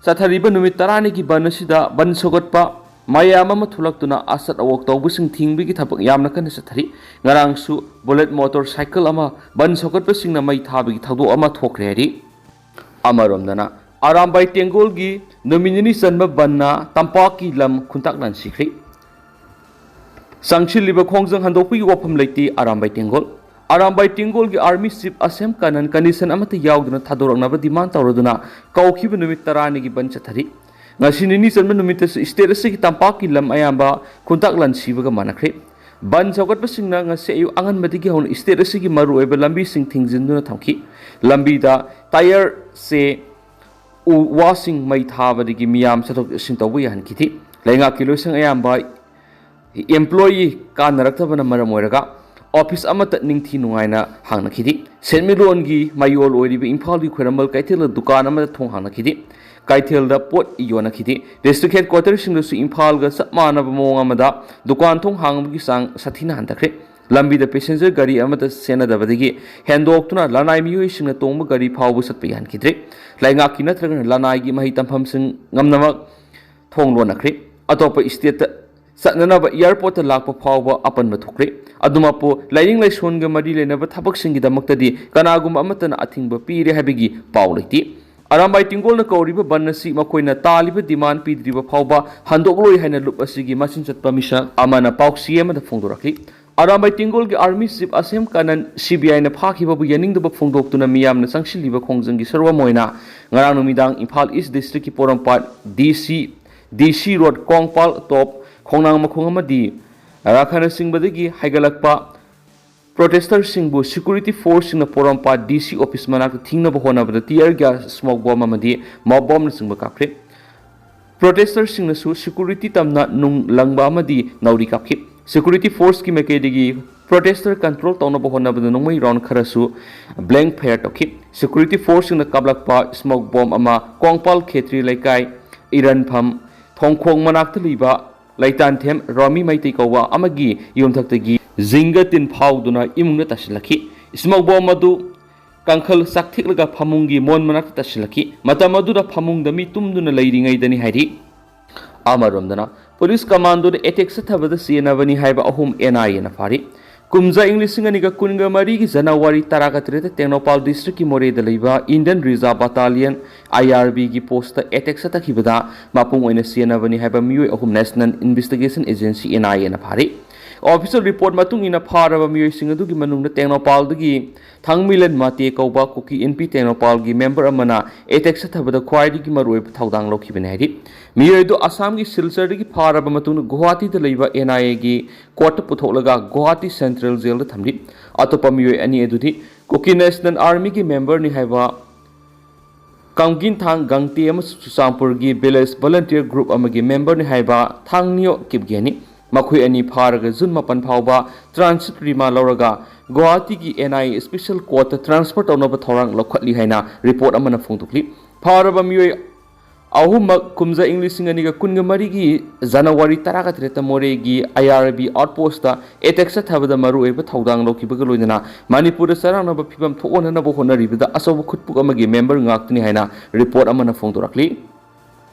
ꯆꯠꯊꯔꯤꯕ ꯅꯨꯃꯤꯠ ꯇꯔꯥꯅꯤꯒꯤ ꯕꯟ ꯑꯁꯤꯗ ꯕꯟ ꯁꯧꯒꯠꯄ ꯃꯌꯥꯝ ꯑꯃ ꯊꯣꯛꯂꯛꯇꯨꯅ ꯑꯆꯠ ꯑꯋꯣꯛ ꯇꯧꯕꯁꯤꯡ ꯊꯤꯡꯕꯒꯤ ꯊꯕꯛ ꯌꯥꯝꯅ ꯀꯟꯅ ꯆꯠꯊꯔꯤ꯫ ꯉꯔꯥꯡꯁꯨ ꯕꯨꯂꯦꯠ ꯃꯣꯇꯣꯔ ꯁꯥꯏꯀꯜ ꯑꯃ ꯕꯟ ꯁꯧꯒꯠꯄꯁꯤꯡꯅ ꯃꯩ ꯊꯥꯕꯒꯤ ꯊꯧꯗꯣꯛ ꯑꯃ ꯊꯣꯛꯈ꯭ꯔꯦ ꯍꯥꯏꯔꯤ꯫ ꯑꯃꯔꯣꯝꯗꯅ, ꯑꯔꯥꯝꯕꯥꯏ ꯇꯦꯡꯒꯣꯜꯒꯤ ꯅꯨꯃꯤꯠ ꯅꯤꯅꯤ ꯆꯟꯕ ꯕꯟꯅ ꯇꯝꯄꯥꯛꯀꯤ ꯂꯝ ꯈꯨꯟꯇꯥꯛ ꯂꯥꯟꯁꯤꯈ꯭ꯔꯤ꯫ ꯆꯪꯁꯤꯜꯂꯤꯕ ꯈꯣꯡꯖꯪ ꯍꯟꯗꯣꯛꯄꯒꯤ ꯋꯥꯐꯝ ꯂꯩꯇꯦ ꯑꯔꯥꯝꯕꯥꯏ ꯇꯦꯡꯒꯣꯜ꯫ ꯑꯔꯥꯝꯕꯥꯏ ꯇꯦꯡꯒꯣꯜꯒꯤ army chief Asem Kanan condition ꯑꯃꯠꯇ ꯌꯥꯎꯗꯅ ꯊꯥꯗꯣꯔꯛꯅꯕ ꯗꯤꯃꯥꯟ ꯇꯧꯔꯗꯨꯅ ꯀꯧꯈꯤꯕ ꯅꯨꯃꯤꯠ ꯇꯔꯥꯅꯤꯒꯤ ꯕꯟ ꯆꯠꯊꯔꯤ꯫ ꯉꯁꯤ ꯅꯤꯅꯤ ꯆꯟꯕ ꯅꯨꯃꯤꯠꯇꯁꯨ ꯁ꯭ꯇꯦꯠ ꯑꯁꯤꯒꯤ ꯇꯝꯄꯥꯛꯀꯤ ꯂꯝ ꯑꯌꯥꯝꯕ ꯈꯨꯟꯇꯥꯛ ꯂꯥꯟꯁꯤꯕꯒ ꯃꯥꯟꯅꯈ꯭ꯔꯦ꯫ ꯕꯟ ꯁꯧꯒꯠꯄꯁꯤꯡꯅ ꯉꯁꯤ ꯑꯌꯨꯛ ꯑꯉꯟꯕꯗꯒꯤ ꯍꯧꯅ ꯁ꯭ꯇꯦꯠ ꯑꯁꯤꯒꯤ ꯃꯔꯨꯑꯣꯏꯕ ꯂꯝꯕꯤꯁꯤꯡ ꯊꯤꯡꯖꯤꯟꯗꯨꯅ ꯊꯝꯈꯤ꯫ ꯂꯝꯕꯤꯗ ꯇꯥꯌꯔ, ꯆꯦ, ꯎ ꯋꯥꯁꯤꯡ ꯃꯩ ꯊꯥꯕꯗꯒꯤ ꯃꯤꯌꯥꯝ ꯆꯠꯊꯣꯛ ꯆꯠꯁꯤꯟ ꯇꯧꯕ ꯌꯥꯍꯟꯈꯤꯗꯦ꯫ ꯂꯩꯉꯥꯛꯀꯤ ꯂꯣꯏꯁꯪ ꯑꯌꯥꯝꯕ ꯑꯦꯝꯄ꯭ꯂꯣꯌꯤ ꯀꯥꯟꯅꯔꯛꯇꯕꯅ ꯃꯔꯝ ꯑꯣꯏꯔꯒ ꯑꯣꯐꯤꯁ ꯑꯃꯠꯇ ꯅꯤꯡꯊꯤ ꯅꯨꯡꯉꯥꯏꯅ ꯍꯥꯡꯅꯈꯤꯗꯦ꯫ ꯁꯦꯟꯃꯤꯠꯂꯣꯟꯒꯤ ꯃꯌꯣꯜ ꯑꯣꯏꯔꯤꯕ ꯏꯝꯐꯥꯜꯒꯤ ꯈ꯭ꯋꯥꯏꯔꯝꯕꯟ ꯀꯩꯊꯦꯜꯗ ꯗꯨꯀꯥꯟ ꯑꯃꯠꯇ ꯊꯣꯡ ꯍꯥꯡꯅꯈꯤꯗꯦ꯫ ꯀꯩꯊꯦꯜꯗ ꯄꯣꯠ ꯌꯣꯟꯅꯈꯤꯗꯦ꯫ ꯗꯤꯁꯇ꯭ꯔꯤꯛ ꯍꯦꯗꯀ꯭ꯋꯥꯇꯔꯁꯤꯡꯗꯁꯨ ꯏꯝꯐꯥꯜꯒ ꯆꯞ ꯃꯥꯟꯅꯕ ꯃꯑꯣꯡ ꯑꯃꯗ ꯗꯨꯀꯥꯟ ꯊꯣꯡ ꯍꯥꯡꯕꯒꯤ ꯆꯥꯡ ꯁꯥꯊꯤꯅ ꯍꯟꯊꯈ꯭ꯔꯦ꯫ ꯂꯝꯕꯤꯗ ꯄꯦꯁꯦꯟꯖꯔ ꯒꯥꯔꯤ ꯑꯃꯠꯇ ꯆꯦꯟꯅꯗꯕꯗꯒꯤ ꯍꯦꯟꯗꯣꯛꯇꯨꯅ ꯂꯅꯥꯏ ꯃꯤꯑꯣꯏꯁꯤꯡꯅ ꯇꯣꯡꯕ ꯒꯥꯔꯤ ꯐꯥꯎꯕ ꯆꯠꯄ ꯌꯥꯍꯟꯈꯤꯗ꯭ꯔꯦ꯫ ꯂꯩꯉꯥꯛꯀꯤ ꯅꯠꯇ꯭ꯔꯒꯅ ꯂꯅꯥꯏꯒꯤ ꯃꯍꯩ ꯇꯝꯐꯝꯁꯤꯡ ꯉꯝꯅꯃꯛ ꯊꯣꯡ ꯂꯣꯟꯅꯈ꯭ꯔꯦ꯫ ꯑꯇꯣꯞꯄ ꯁ꯭ꯇꯦꯠꯇ ꯆꯠꯅꯅꯕ ꯑꯦꯌꯥꯔꯄꯣꯔꯠꯇ ꯂꯥꯛꯄ ꯐꯥꯎꯕ ꯑꯄꯟꯕ ꯊꯣꯛꯈ꯭ꯔꯦ꯫ ꯑꯗꯨꯃꯛꯄꯨ ꯂꯥꯏꯅꯤꯡ ꯂꯥꯏꯁꯣꯟꯒ ꯃꯔꯤ ꯂꯩꯅꯕ ꯊꯕꯛꯁꯤꯡꯒꯤꯗꯃꯛꯇꯗꯤ ꯀꯅꯥꯒꯨꯝꯕ ꯑꯃꯠꯇꯅ ꯑꯊꯤꯡꯕ ꯄꯤꯔꯦ ꯍꯥꯏꯕꯒꯤ ꯄꯥꯎ ꯂꯩꯇꯦ꯫ ꯑꯔꯥꯝꯕꯥꯏ ꯇꯦꯡꯒꯣꯜꯅ ꯀꯧꯔꯤꯕ ꯕꯟ ꯑꯁꯤ ꯃꯈꯣꯏꯅ ꯇꯥꯜꯂꯤꯕ ꯗꯤꯃꯥꯟ ꯄꯤꯗ꯭ꯔꯤꯕ ꯐꯥꯎꯕ ꯍꯟꯗꯣꯛꯂꯣꯏ ꯍꯥꯏꯅ ꯂꯨꯞ ꯑꯁꯤꯒꯤ ꯃꯆꯤꯟ ꯆꯠꯄ ꯃꯤꯁꯛ ꯑꯃꯅ ꯄꯥꯎꯆꯦ ꯑꯃꯗ ꯐꯣꯡꯗꯣꯔꯛꯂꯤ꯫ ꯑꯔꯥꯝꯕꯥꯏ ꯇꯦꯡꯒꯣꯜꯒꯤ army chief Asem Kanan C B ꯑꯥꯏꯅ ꯐꯥꯈꯤꯕꯕꯨ ꯌꯥꯅꯤꯡꯗꯕ ꯐꯣꯡꯗꯣꯛꯇꯨꯅ ꯃꯤꯌꯥꯝꯅ ꯆꯪꯁꯤꯜꯂꯤꯕ ꯈꯣꯡꯖꯪꯒꯤ ꯁꯔꯨꯛ ꯑꯃ ꯑꯣꯏꯅ ꯉꯔꯥꯡ ꯅꯨꯃꯤꯗꯥꯡ ꯏꯝꯐꯥꯜ ꯏꯁ ꯗꯤꯁꯇ꯭ꯔꯤꯛꯀꯤ ꯄꯣꯔꯣꯝꯄꯥꯠ ꯗꯤ ꯁꯤ, ꯗꯤ ꯁꯤ ꯔꯣꯗ, ꯀꯣꯡꯄꯥꯜ ꯇꯣꯞ, ꯈꯣꯡꯅꯥꯡ ꯃꯈꯣꯡ ꯑꯃꯗꯤ ꯔꯥꯈꯅꯆꯤꯡꯕꯗꯒꯤ ꯍꯥꯏꯒꯠꯂꯛꯄ ꯄ꯭ꯔꯣꯇꯦꯁꯇꯔꯁꯤꯡꯕꯨ ꯁꯦꯀ꯭ꯌꯨꯔꯤꯇꯤ ꯐꯣꯔꯁꯁꯤꯡꯅ ꯄꯣꯔꯣꯝꯄꯥꯠ ꯗꯤ ꯁꯤ ꯑꯣꯐꯤꯁ ꯃꯅꯥꯛꯇ ꯊꯤꯡꯅꯕ ꯍꯣꯠꯅꯕꯗ ꯇꯤꯌꯔ ꯒ꯭ꯌꯥꯁ, ꯁ꯭ꯃꯣꯛ ꯕꯣꯝ ꯑꯃꯗꯤ ꯃꯣꯞ ꯕꯣꯝꯅꯆꯤꯡꯕ ꯀꯥꯞꯈ꯭ꯔꯦ꯫ ꯄ꯭ꯔꯣꯇꯦꯁꯇꯔꯁꯤꯡꯅꯁꯨ ꯁꯦꯀ꯭ꯌꯨꯔꯤꯇꯤ ꯇꯝꯅ ꯅꯨꯡ ꯂꯪꯕ ꯑꯃꯗꯤ ꯅꯥꯎꯔꯤ ꯀꯥꯞꯈꯤ꯫ ꯁꯦꯀ꯭ꯌꯨꯔꯤꯇꯤ ꯐꯣꯔꯁꯀꯤ ꯃꯥꯏꯀꯩꯗꯒꯤ ꯄ꯭ꯔꯣꯇꯦꯁꯇꯔ ꯀꯟꯇ꯭ꯔꯣꯜ ꯇꯧꯅꯕ ꯍꯣꯠꯅꯕꯗ ꯅꯣꯡꯃꯩ ꯔꯥꯎꯟ ꯈꯔꯁꯨ ꯕ꯭ꯂꯦꯡ ꯐꯥꯌꯔ ꯇꯧꯈꯤ꯫ ꯁꯦꯀ꯭ꯌꯨꯔꯤꯇꯤ ꯐꯣꯔꯁꯁꯤꯡꯅ ꯀꯥꯞꯂꯛꯄ ꯁ꯭ꯃꯣꯛ ꯕꯣꯝ ꯑꯃ ꯀꯣꯡꯄꯥꯜ ꯈꯦꯇ꯭ꯔꯤ ꯂꯩꯀꯥꯏ ꯏꯔꯟꯐꯝ ꯊꯣꯡꯈꯣꯡ ꯃꯅꯥꯛꯇ ꯂꯩꯕ ꯂꯩꯇꯥꯟꯊꯦꯝ ꯔꯣꯃꯤ ꯃꯩꯇꯩ ꯀꯧꯕ ꯑꯃꯒꯤ ꯌꯨꯝꯊꯛꯇꯒꯤ ꯖꯤꯡꯒ ꯇꯤꯟ ꯐꯥꯎꯗꯨꯅ ꯏꯃꯨꯡꯗ ꯇꯥꯁꯤꯜꯂꯛꯈꯤ꯫ ꯁ꯭ꯃꯣꯛ ꯕꯣꯝ ꯑꯗꯨ ꯀꯥꯡꯈꯜ ꯆꯥꯛꯊꯦꯛꯂꯒ ꯐꯃꯨꯡꯒꯤ ꯃꯣꯟ ꯃꯅꯥꯛꯇ ꯇꯥꯁꯤꯜꯂꯛꯈꯤ꯫ ꯃꯇꯝ ꯑꯗꯨꯗ ꯐꯃꯨꯡꯗ ꯃꯤ ꯇꯨꯝꯗꯨꯅ ꯂꯩꯔꯤꯉꯩꯗꯅꯤ ꯍꯥꯏꯔꯤ꯫ ꯑꯃꯔꯣꯝꯗꯅ, ꯄꯨꯂꯤꯁ ꯀꯃꯥꯟꯗꯣꯗ ꯑꯦꯇꯦꯛ ꯆꯠꯊꯕꯗ ꯆꯦꯟꯅꯕꯅꯤ ꯍꯥꯏꯕ ꯑꯍꯨꯝ ꯑꯦꯟ ꯑꯥꯏ ꯑꯦꯅ ꯐꯥꯔꯤ꯫ ꯀꯨꯝꯖꯥ ꯏꯪ ꯂꯤꯁꯤꯡ ꯑꯅꯤꯒ ꯀꯨꯟꯒ ꯃꯔꯤꯒꯤ ꯖꯅꯋꯥꯔꯤ ꯇꯔꯥꯒ ꯇꯔꯦꯠꯇ ꯇꯦꯡꯅꯧꯄꯥꯜ ꯗꯤꯁꯇ꯭ꯔꯤꯛꯀꯤ ꯃꯣꯔꯦꯗ ꯂꯩꯕ ꯏꯟꯗꯤꯌꯟ ꯔꯤꯖꯥꯔꯚ ꯕꯠꯇꯥꯂꯤꯌꯟ, ꯑꯥꯏ ꯑꯥꯔ ꯕꯤꯒꯤ ꯄꯣꯁꯇ ꯑꯦꯇꯦꯛ ꯆꯠꯊꯈꯤꯕꯗ ꯃꯄꯨꯡ ꯑꯣꯏꯅ ꯆꯦꯟꯅꯕꯅꯤ ꯍꯥꯏꯕ ꯃꯤꯑꯣꯏ ꯑꯍꯨꯝ ꯅꯦꯁꯅꯦꯜ ꯏꯟꯚꯦꯁꯇꯤꯒꯦꯁꯟ ꯑꯦꯖꯦꯟꯁꯤ, ꯑꯦꯟ ꯑꯥꯏ ꯑꯦꯅ ꯐꯥꯔꯤ꯫ ꯑꯣꯐꯤꯁꯤꯌꯦꯜ ꯔꯤꯄꯣꯔꯠ ꯃꯇꯨꯡ ꯏꯟꯅ ꯐꯥꯔꯕ ꯃꯤꯑꯣꯏꯁꯤꯡ ꯑꯗꯨꯒꯤ ꯃꯅꯨꯡꯗ ꯇꯦꯡꯅꯧꯄꯥꯜꯗꯒꯤ ꯊꯥꯡꯃꯤꯂꯟ ꯃꯥꯇꯦ ꯀꯧꯕ ꯀꯨꯀꯤ ꯏꯟꯄꯤ ꯇꯦꯡꯅꯧꯄꯥꯜꯒꯤ ꯃꯦꯝꯕꯔ ꯑꯃꯅ ꯑꯦꯇꯦꯛ ꯆꯠꯊꯕꯗ ꯈ꯭ꯋꯥꯏꯗꯒꯤ ꯃꯔꯨꯑꯣꯏꯕ ꯊꯧꯗꯥꯡ ꯂꯧꯈꯤꯕꯅꯤ ꯍꯥꯏꯔꯤ꯫ ꯃꯤꯑꯣꯏ ꯑꯗꯨ ꯑꯁꯥꯝꯒꯤ ꯁꯤꯜꯆꯔꯗꯒꯤ ꯐꯥꯔꯕ ꯃꯇꯨꯡꯗ ꯒꯨꯋꯥꯍꯥꯇꯤꯗ ꯂꯩꯕ ꯑꯦꯟ ꯑꯥꯏ ꯑꯦꯒꯤ ꯀꯣꯔꯠꯇ ꯄꯨꯊꯣꯛꯂꯒ ꯒꯨꯋꯥꯍꯥꯇꯤ ꯁꯦꯟꯇ꯭ꯔꯦꯜ ꯖꯦꯜꯗ ꯊꯝꯂꯤ꯫ ꯑꯇꯣꯞꯄ ꯃꯤꯑꯣꯏ ꯑꯅꯤ ꯑꯗꯨꯗꯤ ꯀꯨꯀꯤ ꯅꯦꯁꯅꯦꯜ ꯑꯥꯔꯃꯤꯒꯤ ꯃꯦꯝꯕꯔꯅꯤ ꯍꯥꯏꯕ ꯀꯝꯒꯤꯟꯊꯥꯡ ꯒꯪꯇꯦ ꯑꯃꯁꯨꯡ ꯆꯨꯔꯆꯥꯟꯄꯨꯔꯒꯤ ꯚꯤꯂꯦꯖ ꯚꯣꯂꯨꯟꯇꯤꯌꯔ ꯒ꯭ꯔꯨꯞ ꯑꯃꯒꯤ ꯃꯦꯝꯕꯔꯅꯤ ꯍꯥꯏꯕ ꯊꯥꯡꯅꯤꯌꯣ ꯀꯤꯞꯒꯦꯅꯤ꯫ ꯃꯈꯣꯏ ꯑꯅꯤ ꯐꯥꯔꯒ ꯖꯨꯟ ꯃꯥꯄꯟ ꯐꯥꯎꯕ ꯇ꯭ꯔꯥꯟꯁꯤꯠ ꯔꯤꯃꯥꯟ ꯂꯧꯔꯒ ꯒꯨꯋꯥꯍꯥꯇꯤꯒꯤ ꯑꯦꯟ ꯑꯥꯏ ꯑꯦ ꯁ꯭ꯄꯦꯁꯦꯜ ꯀꯣꯔꯠꯇ ꯇ꯭ꯔꯥꯟꯁꯐꯔ ꯇꯧꯅꯕ ꯊꯧꯔꯥꯡ ꯂꯧꯈꯠꯂꯤ ꯍꯥꯏꯅ ꯔꯤꯄꯣꯔꯠ ꯑꯃꯅ ꯐꯣꯡꯗꯣꯛꯂꯤ꯫ ꯐꯥꯔꯕ ꯃꯤꯑꯣꯏ ꯑꯍꯨꯝꯃꯛ ꯀꯨꯝꯖꯥ ꯏꯪ ꯂꯤꯁꯤꯡ ꯑꯅꯤꯒ ꯀꯨꯟꯒ ꯃꯔꯤꯒꯤ ꯖꯅꯋꯥꯔꯤ ꯇꯔꯥꯒ ꯇꯔꯦꯠꯇ ꯃꯣꯔꯦꯒꯤ ꯑꯥꯏ ꯑꯥꯔ ꯕꯤ ꯑꯥꯎꯠꯄꯣꯁꯇ ꯑꯦꯇꯦꯛ ꯆꯠꯊꯕꯗ ꯃꯔꯨꯑꯣꯏꯕ ꯊꯧꯗꯥꯡ ꯂꯧꯈꯤꯕꯒ ꯂꯣꯏꯅꯅ ꯃꯅꯤꯄꯨꯔꯗ ꯆꯔꯥꯡꯅꯕ ꯐꯤꯕꯝ ꯊꯣꯛꯍꯟꯅꯅꯕ ꯍꯣꯠꯅꯔꯤꯕꯗ ꯑꯆꯧꯕ ꯈꯨꯠꯄꯨꯛ ꯑꯃꯒꯤ ꯃꯦꯝꯕꯔ ꯉꯥꯛꯇꯅꯤ ꯍꯥꯏꯅ ꯔꯤꯄꯣꯔꯠ ꯑꯃꯅ ꯐꯣꯡꯗꯣꯔꯛꯂꯤ꯫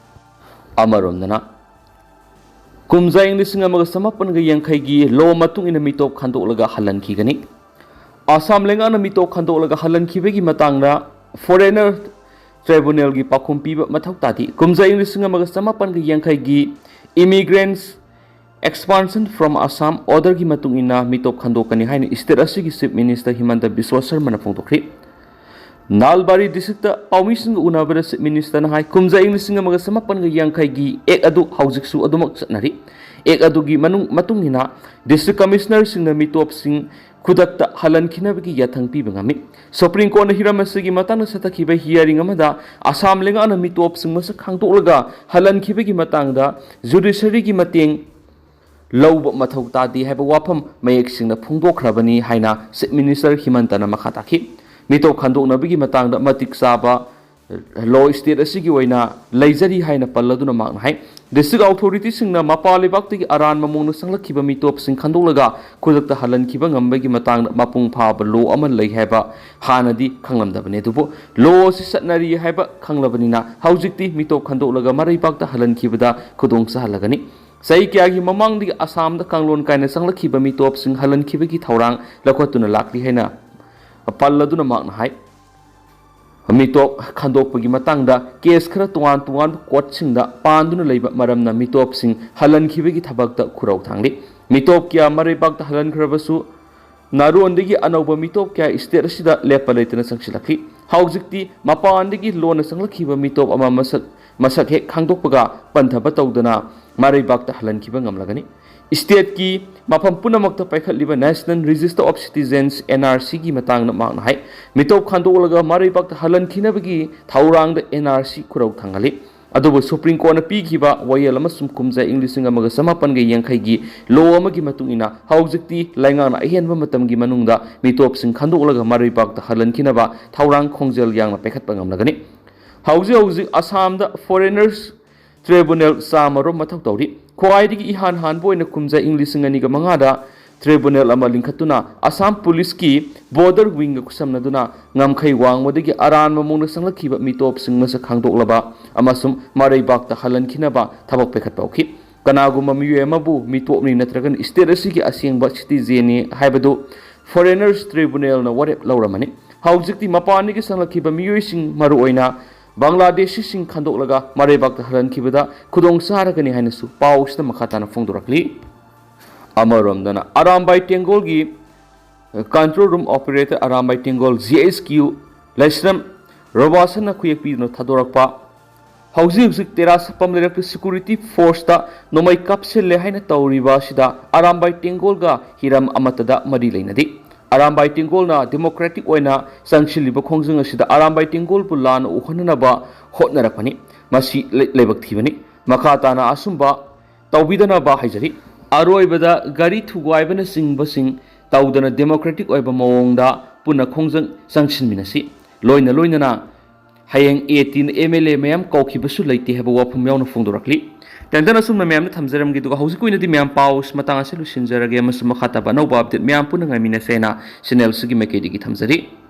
ꯑꯃꯔꯣꯝꯗꯅ, ꯀꯨꯝꯖꯥ ꯏꯪ ꯂꯤꯁꯤꯡ ꯑꯃꯒ ꯆꯃꯥꯄꯟꯒ ꯌꯥꯡꯈꯩꯒꯤ ꯂꯣ ꯃꯇꯨꯡ ꯏꯟꯅ ꯃꯤꯇꯣꯞ ꯈꯟꯗꯣꯛꯂꯒ ꯍꯜꯍꯟꯈꯤꯒꯅꯤ꯫ ꯑꯁꯥꯝ ꯂꯩꯉꯥꯛꯅ ꯃꯤꯇꯣꯞ ꯈꯟꯗꯣꯛꯂꯒ ꯍꯜꯍꯟꯈꯤꯕꯒꯤ ꯃꯇꯥꯡꯗ ꯐꯣꯔꯦꯅꯔ ꯇ꯭ꯔꯥꯏꯕꯨꯅꯦꯜꯒꯤ ꯄꯥꯎꯈꯨꯝ ꯄꯤꯕ ꯃꯊꯧ ꯇꯥꯗꯦ꯫ ꯀꯨꯝꯖꯥ ꯏꯪ ꯂꯤꯁꯤꯡ ꯑꯃꯒ ꯆꯃꯥꯄꯟꯒ ꯌꯥꯡꯈꯩꯒꯤ Immigrants Expulsion from Assam Order ꯒꯤ ꯃꯇꯨꯡ ꯏꯟꯅ ꯃꯤꯇꯣꯞ ꯈꯟꯗꯣꯛꯀꯅꯤ ꯍꯥꯏꯅ ꯁ꯭ꯇꯦꯠ ꯑꯁꯤꯒꯤ chief minister ꯍꯤꯃꯟꯇ Visva ꯁꯔꯃꯅ ꯐꯣꯡꯗꯣꯛꯈ꯭ꯔꯤ꯫ ꯅꯥꯜꯕꯥꯔꯤ district ꯄꯥꯎꯃꯤꯁꯤꯡꯒ ꯎꯅꯕꯗ chief ꯃꯤꯅꯤꯁꯇꯔꯅ ꯍꯥꯏ, ꯀꯨꯝꯖꯥ ꯏꯪ ꯂꯤꯁꯤꯡ ꯑꯃꯒ ꯆꯃꯥꯄꯟꯒ ꯌꯥꯡꯈꯩꯒꯤ ꯑꯦꯛ ꯑꯗꯨ ꯍꯧꯖꯤꯛꯁꯨ ꯑꯗꯨꯃꯛ ꯆꯠꯅꯔꯤ꯫ ꯑꯦꯛ ꯑꯗꯨꯒꯤ ꯃꯅꯨꯡ, ꯃꯇꯨꯡ ꯏꯟꯅ ꯗꯤꯁꯇ꯭ꯔꯤꯛ ꯀꯃꯤꯁꯅꯔꯁꯤꯡꯅ ꯃꯤꯇꯣꯞꯁꯤꯡ ꯈꯨꯗꯛꯇ ꯍꯜꯍꯟꯈꯤꯅꯕꯒꯤ ꯌꯥꯊꯪ ꯄꯤꯕ ꯉꯝꯃꯤ꯫ ꯁꯨꯄ꯭ꯔꯤꯝ ꯀꯣꯔꯠꯅ ꯍꯤꯔꯝ ꯑꯁꯤꯒꯤ ꯃꯇꯥꯡꯗ ꯆꯠꯊꯈꯤꯕ ꯍꯤꯌꯥꯔꯤꯡ ꯑꯃꯗ ꯑꯁꯥꯝ ꯂꯩꯉꯥꯛꯅ ꯃꯤꯇꯣꯞꯁꯤꯡ ꯃꯁꯛ ꯈꯪꯗꯣꯛꯂꯒ ꯍꯜꯍꯟꯈꯤꯕꯒꯤ ꯃꯇꯥꯡꯗ ꯖꯨꯗꯤꯁꯔꯤꯒꯤ ꯃꯇꯦꯡ ꯂꯧꯕ ꯃꯊꯧ ꯇꯥꯗꯦ ꯍꯥꯏꯕ ꯋꯥꯐꯝ ꯃꯌꯦꯛ ꯁꯦꯡꯅ ꯐꯣꯡꯗꯣꯛꯈ꯭ꯔꯕꯅꯤ ꯍꯥꯏꯅ ꯆꯤꯐ ꯃꯤꯅꯤꯁꯇꯔ ꯍꯤꯃꯟꯇꯅ ꯃꯈꯥ ꯇꯥꯈꯤ꯫ ꯃꯤꯇꯣꯞ ꯈꯟꯗꯣꯛꯅꯕꯒꯤ ꯃꯇꯥꯡꯗ ꯃꯇꯤꯛ ꯆꯥꯕ ꯂꯣ ꯁ꯭ꯇꯦꯠ ꯑꯁꯤꯒꯤ ꯑꯣꯏꯅ ꯂꯩꯖꯔꯤ ꯍꯥꯏꯅ ꯄꯜꯂꯗꯨꯅ ꯃꯍꯥꯛꯅ ꯍꯥꯏ, ꯗꯤꯁꯇ꯭ꯔꯤꯛ ꯑꯣꯊꯣꯔꯤꯇꯤꯁꯤꯡꯅ ꯃꯄꯥꯟ ꯂꯩꯕꯥꯛꯇꯒꯤ ꯑꯔꯥꯟꯕ ꯃꯑꯣꯡꯗ ꯆꯪꯂꯛꯈꯤꯕ ꯃꯤꯇꯣꯞꯁꯤꯡ ꯈꯟꯗꯣꯛꯂꯒ ꯈꯨꯗꯛꯇ ꯍꯜꯍꯟꯈꯤꯕ ꯉꯝꯕꯒꯤ ꯃꯇꯥꯡꯗ ꯃꯄꯨꯡ ꯐꯥꯕ ꯂꯣ ꯑꯃ ꯂꯩ ꯍꯥꯏꯕ ꯍꯥꯟꯅꯗꯤ ꯈꯪꯂꯝꯗꯕꯅꯤ꯫ ꯑꯗꯨꯕꯨ ꯂꯣ ꯑꯁꯤ ꯆꯠꯅꯔꯤ ꯍꯥꯏꯕ ꯈꯪꯂꯕꯅꯤꯅ ꯍꯧꯖꯤꯛꯇꯤ ꯃꯤꯇꯣꯞ ꯈꯟꯗꯣꯛꯂꯒ ꯃꯔꯩꯕꯥꯛꯇ ꯍꯜꯍꯟꯈꯤꯕꯗ ꯈꯨꯗꯣꯡ ꯆꯥꯍꯜꯂꯒꯅꯤ꯫ ꯆꯍꯤ ꯀꯌꯥꯒꯤ ꯃꯃꯥꯡꯗꯒꯤ ꯑꯁꯥꯝꯗ ꯀꯥꯡꯂꯣꯟ ꯀꯥꯏꯅ ꯆꯪꯂꯛꯈꯤꯕ ꯃꯤꯇꯣꯞꯁꯤꯡ ꯍꯜꯍꯟꯈꯤꯕꯒꯤ ꯊꯧꯔꯥꯡ ꯂꯧꯈꯠꯇꯨꯅ ꯂꯥꯛꯂꯤ ꯍꯥꯏꯅ ꯄꯜꯂꯗꯨꯅ ꯃꯍꯥꯛꯅ ꯍꯥꯏ, ꯃꯤꯇꯣꯞ ꯈꯟꯗꯣꯛꯄꯒꯤ ꯃꯇꯥꯡꯗ ꯀꯦꯁ ꯈꯔ ꯇꯣꯉꯥꯟ ꯇꯣꯉꯥꯟꯕ ꯀꯣꯔꯠꯁꯤꯡꯗ ꯄꯥꯟꯗꯨꯅ ꯂꯩꯕ ꯃꯔꯝꯅ ꯃꯤꯇꯣꯞꯁꯤꯡ ꯍꯜꯍꯟꯈꯤꯕꯒꯤ ꯊꯕꯛꯇ ꯈꯨꯔꯧ ꯊꯥꯡꯂꯤ꯫ ꯃꯤꯇꯣꯞ ꯀꯌꯥ ꯃꯔꯩꯕꯥꯛꯇ ꯍꯜꯍꯟꯈ꯭ꯔꯕꯁꯨ ꯅꯥꯔꯣꯟꯗꯒꯤ ꯑꯅꯧꯕ ꯃꯤꯇꯣꯞ ꯀꯌꯥ ꯁ꯭ꯇꯦꯠ ꯑꯁꯤꯗ ꯂꯦꯞꯄ ꯂꯩꯇꯅ ꯆꯪꯁꯤꯜꯂꯛꯂꯤ꯫ ꯍꯧꯖꯤꯛꯇꯤ ꯃꯄꯥꯟꯗꯒꯤ ꯂꯣꯟꯅ ꯆꯪꯂꯛꯈꯤꯕ ꯃꯤꯇꯣꯞ ꯑꯃ ꯃꯁꯛ, ꯃꯁꯛ ꯍꯦꯛ ꯈꯪꯗꯣꯛꯄꯒ ꯄꯟꯊꯕ ꯇꯧꯗꯅ ꯃꯔꯩꯕꯥꯛꯇ ꯍꯜꯍꯟꯈꯤꯕ ꯉꯝꯂꯒꯅꯤ꯫ ꯁ꯭ꯇꯦꯠꯀꯤ ꯃꯐꯝ ꯄꯨꯝꯅꯃꯛꯇ ꯄꯥꯏꯈꯠꯂꯤꯕ National Register of Citizens, NRCꯒꯤ ꯃꯇꯥꯡꯗ ꯃꯍꯥꯛꯅ ꯍꯥꯏ, ꯃꯤꯇꯣꯞ ꯈꯟꯗꯣꯛꯂꯒ ꯃꯔꯩꯕꯥꯛꯇ ꯍꯜꯍꯟꯈꯤꯅꯕꯒꯤ ꯊꯧꯔꯥꯡꯗ NRC ꯈꯨꯔꯧ ꯊꯥꯡꯍꯜꯂꯤ꯫ ꯑꯗꯨꯕꯨ ꯁꯨꯄ꯭ꯔꯤꯝ ꯀꯣꯔꯠꯅ ꯄꯤꯈꯤꯕ ꯋꯥꯌꯦꯜ ꯑꯃꯁꯨꯡ ꯀꯨꯝꯖꯥ ꯏꯪ ꯂꯤꯁꯤꯡ ꯑꯃꯒ ꯆꯃꯥꯄꯟꯒ ꯌꯥꯡꯈꯩꯒꯤ ꯂꯣ ꯑꯃꯒꯤ ꯃꯇꯨꯡ ꯏꯟꯅ ꯍꯧꯖꯤꯛꯇꯤ ꯂꯩꯉꯥꯛꯅ ꯑꯍꯦꯟꯕ ꯃꯇꯝꯒꯤ ꯃꯅꯨꯡꯗ ꯃꯤꯇꯣꯞꯁꯤꯡ ꯈꯟꯗꯣꯛꯂꯒ ꯃꯔꯩꯕꯥꯛꯇ ꯍꯜꯍꯟꯈꯤꯅꯕ ꯊꯧꯔꯥꯡ ꯈꯣꯡꯖꯦꯜ ꯌꯥꯡꯅ ꯄꯥꯏꯈꯠꯄ ꯉꯝꯂꯒꯅꯤ꯫ ꯍꯧꯖꯤꯛ ꯍꯧꯖꯤꯛ ꯑꯁꯥꯝꯗ ꯐꯣꯔꯦꯅꯔꯁ ꯇ꯭ꯔꯤꯕꯨꯅꯦꯜ ꯆꯥꯝꯃ ꯔꯣꯝ ꯃꯊꯧ ꯇꯧꯔꯤ꯫ ꯈ꯭ꯋꯥꯏꯗꯒꯤ ꯏꯍꯥꯟ ꯍꯥꯟꯕ ꯑꯣꯏꯅ ꯀꯨꯝꯖꯥ ꯏꯪ ꯂꯤꯁꯤꯡ ꯑꯅꯤꯒ ꯃꯉꯥꯗ ꯇ꯭ꯔꯤꯕꯨꯅꯦꯜ ꯑꯃ ꯂꯤꯡꯈꯠꯇꯨꯅ ꯑꯁꯥꯝ ꯄꯨꯂꯤꯁꯀꯤ ꯕꯣꯔꯗꯔ ꯋꯤꯡꯒ ꯈꯨꯠꯁꯝꯅꯗꯨꯅ ꯉꯝꯈꯩ ꯋꯥꯡꯃꯗꯒꯤ ꯑꯔꯥꯟꯕ ꯃꯑꯣꯡꯗ ꯆꯪꯂꯛꯈꯤꯕ ꯃꯤꯇꯣꯞꯁꯤꯡ ꯃꯁꯛ ꯈꯪꯗꯣꯛꯂꯕ ꯑꯃꯁꯨꯡ ꯃꯔꯩꯕꯥꯛꯇ ꯍꯜꯍꯟꯈꯤꯅꯕ ꯊꯕꯛ ꯄꯥꯏꯈꯠꯄ ꯍꯧꯈꯤ꯫ ꯀꯅꯥꯒꯨꯝꯕ ꯃꯤꯑꯣꯏ ꯑꯃꯕꯨ ꯃꯤꯇꯣꯞꯅꯤ ꯅꯠꯇ꯭ꯔꯒꯅ ꯁ꯭ꯇꯦꯠ ꯑꯁꯤꯒꯤ ꯑꯁꯦꯡꯕ ꯁꯤꯇꯤꯖꯦꯟꯅꯤ ꯍꯥꯏꯕꯗꯨ ꯐꯣꯔꯦꯅꯔꯁ ꯇ꯭ꯔꯤꯕꯨꯅꯦꯜꯅ ꯋꯥꯔꯦꯞ ꯂꯧꯔꯝꯃꯅꯤ꯫ ꯍꯧꯖꯤꯛꯇꯤ ꯃꯄꯥꯟꯗꯒꯤ ꯆꯪꯂꯛꯈꯤꯕ ꯃꯤꯑꯣꯏꯁꯤꯡ, ꯃꯔꯨꯑꯣꯏꯅ ꯕꯪꯒ꯭ꯂꯥꯗꯦꯁꯤꯁꯤꯡ ꯈꯟꯗꯣꯛꯂꯒ ꯃꯔꯩꯕꯥꯛꯇ ꯍꯜꯍꯟꯈꯤꯕꯗ ꯈꯨꯗꯣꯡ ꯆꯥꯔꯒꯅꯤ ꯍꯥꯏꯅꯁꯨ ꯄꯥꯎꯁꯤꯗ ꯃꯈꯥ ꯇꯥꯅ ꯐꯣꯡꯗꯣꯔꯛꯂꯤ꯫ ꯑꯃꯔꯣꯝꯗꯅ ꯑꯔꯥꯝꯕꯥꯏ ꯇꯦꯡꯒꯣꯜꯒꯤ control room operator Arambai Tenggol, G H Q, Laishram ꯔꯣꯕꯥꯁꯟꯅ ꯈꯨꯌꯦꯛ ꯄꯤꯗꯨꯅ ꯊꯥꯗꯣꯔꯛꯄ ꯍꯧꯖꯤꯛ ꯍꯧꯖꯤꯛ ꯇꯦꯔꯥ ꯁꯛꯄꯝ ꯂꯩꯔꯛꯇ ꯁꯦꯀ꯭ꯌꯨꯔꯤꯇꯤ ꯐꯣꯔꯁꯇ ꯅꯣꯡꯃꯩ ꯀꯥꯞꯁꯤꯜꯂꯦ ꯍꯥꯏꯅ ꯇꯧꯔꯤꯕ ꯑꯁꯤꯗ ꯑꯔꯥꯝꯕꯥꯏ ꯇꯦꯡꯒꯣꯜꯒ ꯍꯤꯔꯝ ꯑꯃꯠꯇꯗ ꯃꯔꯤ ꯂꯩꯅꯗꯦ꯫ ꯑꯔꯥꯝꯕꯥꯏ ꯇꯦꯡꯒꯣꯜꯅ ꯗꯦꯃꯣꯀ꯭ꯔꯦꯇꯤꯛ ꯑꯣꯏꯅ ꯆꯪꯁꯤꯜꯂꯤꯕ ꯈꯣꯡꯖꯪ ꯑꯁꯤꯗ ꯑꯔꯥꯝꯕꯥꯏ ꯇꯦꯡꯒꯣꯜꯕꯨ ꯂꯥꯟꯅ ꯎꯍꯟꯅꯅꯕ ꯍꯣꯠꯅꯔꯛꯄꯅꯤ꯫ ꯃꯁꯤ ꯂꯩ-, ꯂꯥꯏꯕꯛ ꯊꯤꯕꯅꯤ꯫ ꯃꯈꯥ ꯇꯥꯅ ꯑꯁꯨꯝꯕ ꯇꯧꯕꯤꯗꯅꯕ ꯍꯥꯏꯖꯔꯤ꯫ ꯑꯔꯣꯏꯕꯗ ꯒꯥꯔꯤ ꯊꯨꯒꯥꯏꯕꯅꯆꯤꯡꯕꯁꯤꯡ ꯇꯧꯗꯅ ꯗꯦꯃꯣꯀ꯭ꯔꯦꯇꯤꯛ ꯑꯣꯏꯕ ꯃꯑꯣꯡꯗ ꯄꯨꯟꯅ ꯈꯣꯡꯖꯪ ꯆꯪꯁꯤꯟꯃꯤꯟꯅꯁꯤ꯫ ꯂꯣꯏꯅ ꯂꯣꯏꯅꯅ ꯍꯌꯦꯡ ꯑꯦ ꯇꯤꯅ ꯑꯦꯝ ꯑꯦꯜ ꯑꯦ ꯃꯌꯥꯝ ꯀꯧꯈꯤꯕꯁꯨ ꯂꯩꯇꯦ ꯍꯥꯏꯕ ꯋꯥꯐꯝ ꯌꯥꯎꯅ ꯐꯣꯡꯗꯣꯔꯛꯂꯤ꯫ ꯇꯦꯟꯇꯟ ꯑꯁꯨꯝꯅ ꯃꯌꯥꯝꯗ ꯊꯝꯖꯔꯝꯒꯦ, ꯑꯗꯨꯒ ꯍꯧꯖꯤꯛꯀꯤ ꯑꯣꯏꯅꯗꯤ ꯃꯌꯥꯝ ꯄꯥꯎ ꯃꯇꯥꯡ ꯑꯁꯤ ꯂꯣꯏꯁꯤꯟꯖꯔꯒꯦ ꯑꯃꯁꯨꯡ ꯃꯈꯥ ꯇꯥꯕ ꯑꯅꯧꯕ ꯑꯞꯗꯦꯠ ꯃꯌꯥꯝ ꯄꯨꯟꯅ ꯉꯥꯏꯃꯤꯟꯅꯁꯦꯅ ꯆꯦꯅꯦꯜ ꯑꯁꯤꯒꯤ ꯃꯥꯏꯀꯩꯗꯒꯤ ꯊꯝꯖꯔꯤ꯫